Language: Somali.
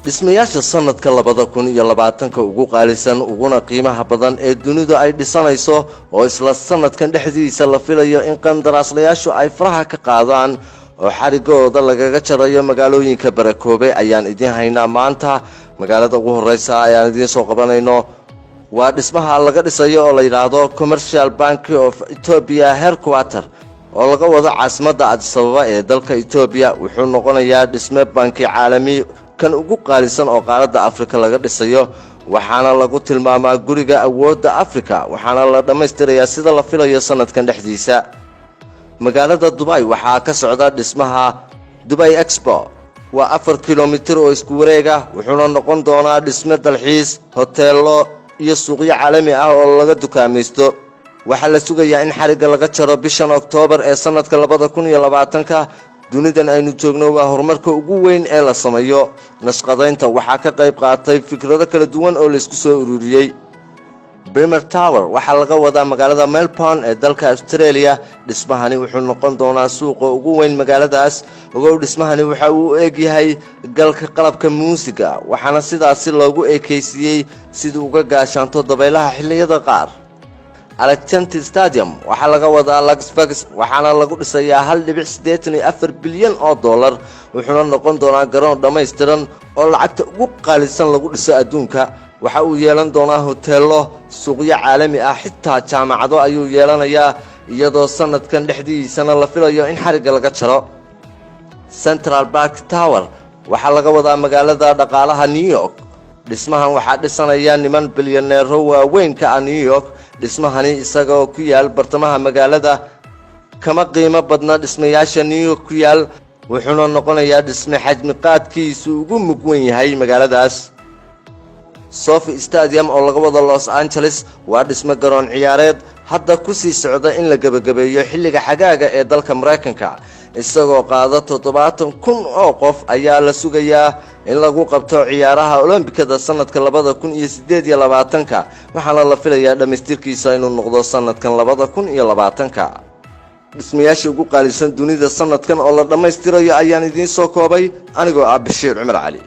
Dhismayaasha sanadka 2020-ka ugu qaalisan uguna qiimaha badan ee dunidu ay dhisanayso, oo isla sanadkan dhexdiisa la filayo in qandaraaslayaashu ay faraha ka qaadaan oo xarigooda lagaga jarayo magaalooyinka barakoobay, ayaan idiin haynaa maanta. Magaalada ugu horeysa ayaan idiin soo qabanayno waa dhismaha laga dhisayo oo la yidhaahdo Commercial Bank of Ethiopia Headquarter, oo laga wado caasimadda Addis Ababa ee dalka Etoobiya. Wuxuu noqonayaa dhisme banki caalami kan ugu qaalisan oo qaaradda Afrika laga dhisayo, waxaana lagu tilmaamaa guriga awoodda Afrika, waxaana la dhammaystirayaa, sida la filayo, sanadkan dhexdiisa. Magaalada Dubay waxaa ka socda dhismaha Dubai Expo. Waa 4 kilomitir oo isku wareega, wuxuuna noqon doonaa dhisme dalxiis, hoteello iyo suuqyo caalami ah oo laga dukaamaysto. Waxaa la sugayaa in xarigga laga jaro bishan Oktoobar ee sanadka 2020-ka. Dunidan aynu joogno waa horumarka ugu weyn ee la sameeyo. Nashqadaynta waxaa ka qayb qaatay fikrado kala duwan oo laysku soo ururiyey. Premier Tower waxaa laga wadaa magaalada Melbourne ee dalka Australia. Dhismahani wuxuu noqon doonaa suuqa ugu weyn magaaladaas. Ogow, dhismahani waxa uu u egyahay galka qalabka muusiga, waxaana sidaasi loogu ekaysiiyey siduu uga gaashaanto dabaylaha xilliyada qaar. Allegiant Stadium waxaa laga wadaa Las Vegas, waxaana lagu dhisayaa 1.84 bilyan oo dollar, wuxuuna noqon doonaa garoon dhammaystiran oo lacagta ugu qaalisan lagu dhiso adduunka. Waxa uu yeelan doonaa hoteello, suuqyo caalami ah, xitaa jaamacado ayuu yeelanayaa, iyadoo sanadkan dhexdiisana la filayo in xarigga laga jaro. Central Park Tower waxaa laga wadaa magaalada dhaqaalaha New York. Dhismahan waxaa dhisanaya niman bilyaneero waaweyn ka ah New York. Dhismahani isagoo ku yaal bartamaha magaalada kama qiimo badna dhismayaasha New York ku yaal, wuxuuna noqonayaa dhisme xajmi qaadkiisu ugu mug weyn yahay magaaladaas. SoFi Stadium oo laga wado Los Angeles waa dhismo garoon ciyaareed hadda ku sii socda in la gebagabeeyo xilliga xagaaga ee dalka Maraykanka. Isagoo qaada 70,000 oo qof ayaa la sugayaa in lagu qabto ciyaaraha Olombikada sanadka 2028-ka, waxaana la filayaa dhammaystirkiisa inuu noqdo sanadkan 2020-ka. Dhismayaasha ugu qaalisan dunida sanadkan oo la dhammaystirayo ayaan idiin soo koobay, anigoo ah Bashiir Cumar Cali.